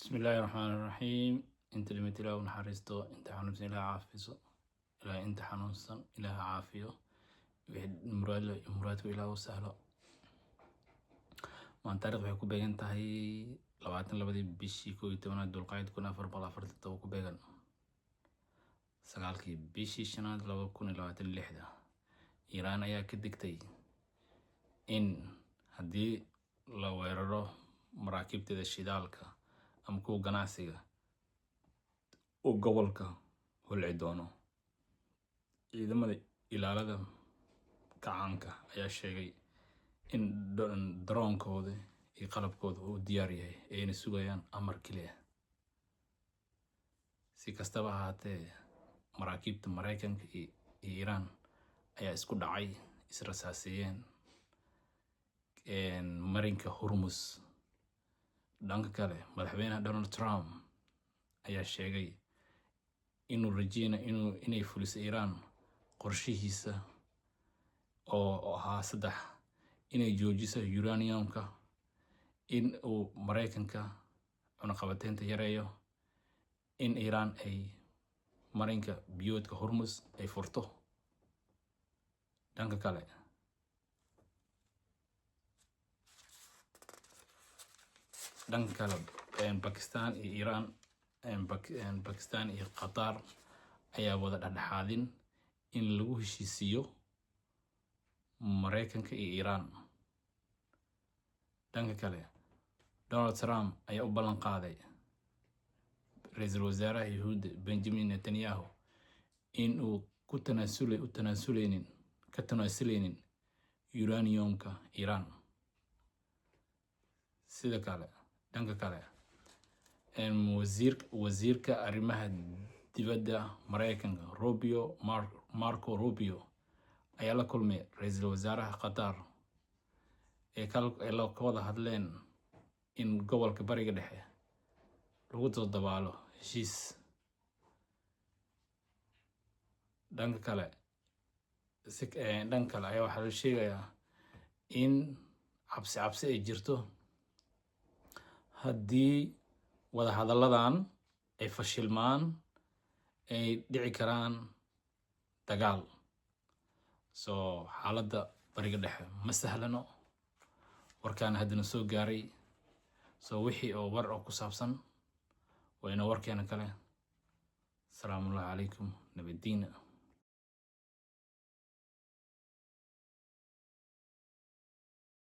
Bismillaahi Raxmaani Raxiim. Inta dhimatay Ilaah u naxariisto, inta xanuunsan Ilaah caafiso, Ilaah inta xanuunsan Ilaah caafiyo, wixii muraad leh muraadku Ilaah u sahlo. Maanta taariikhdu waxay ku beegan tahay 22-dii bishii 11-aad Dulqaacid 1447, ku beegan 9-kii bishii shanaad 2026-da. Iiraan ayaa ka digtay in haddii la weeraro maraakiibteeda shidaalka ama kuwa ganacsiga uu gobolka holci doono. Ciidamada Ilaalada Kacaanka ayaa sheegay in drone-kooda iyo qalabkooda uu diyaar yahay, ayna sugayaan amar keliya. Si kastaba ha ahaatee, maraakiibta Mareykanka iyo Iiraan ayaa isku dhacay, israsaaseeyeen marinka Hormuz. Dhanka kale, madaxweynaha Donald Trump ayaa sheegay inuu rajeynayo inay fuliso Iiraan qorshihiisa oo ahaa saddex: inay joojiso uranium-ka, in uu Mareykanka cunaqabateynta yareeyo, in Iiraan ay marinka biyoodka Hormuz ay furto. Dhanka kale, Pakistan iyo Iiraan, Pakistan iyo Qatar ayaa wada dhexdhexaadin in lagu heshiisiiyo Mareykanka iyo Iiraan. Dhanka kale, Donald Trump ayaa u ballan qaaday ra-iisul wasaaraha Yuhuudda Benjamin Netanyahu in uu ku tanaasulay u tanaasuleynin ka tanaasuleynin uranium-ka Iiraan. Sida kale, dhanka kale, wasiirka arrimaha dibadda Mareykanka Rubio, Marco Rubio, ayaa la kulmay ra-iisul wasaaraha Qatar ee ka wada hadleen in gobolka Bariga Dhexe lagu soo dabaalo heshiis. Dhanka kale, dhanka kale ayaa waxaa la sheegayaa in cabsi cabsi ay jirto haddii wadahadalladan ay fashilmaan, ay dhici karaan dagaal. So xaaladda Bariga Dhexe ma sahlano. Warkaana haddana soo gaaray. So wixii oo war oo ku saabsan waa inoo warkeena kale. Asalaamu calaykum, nabadiina.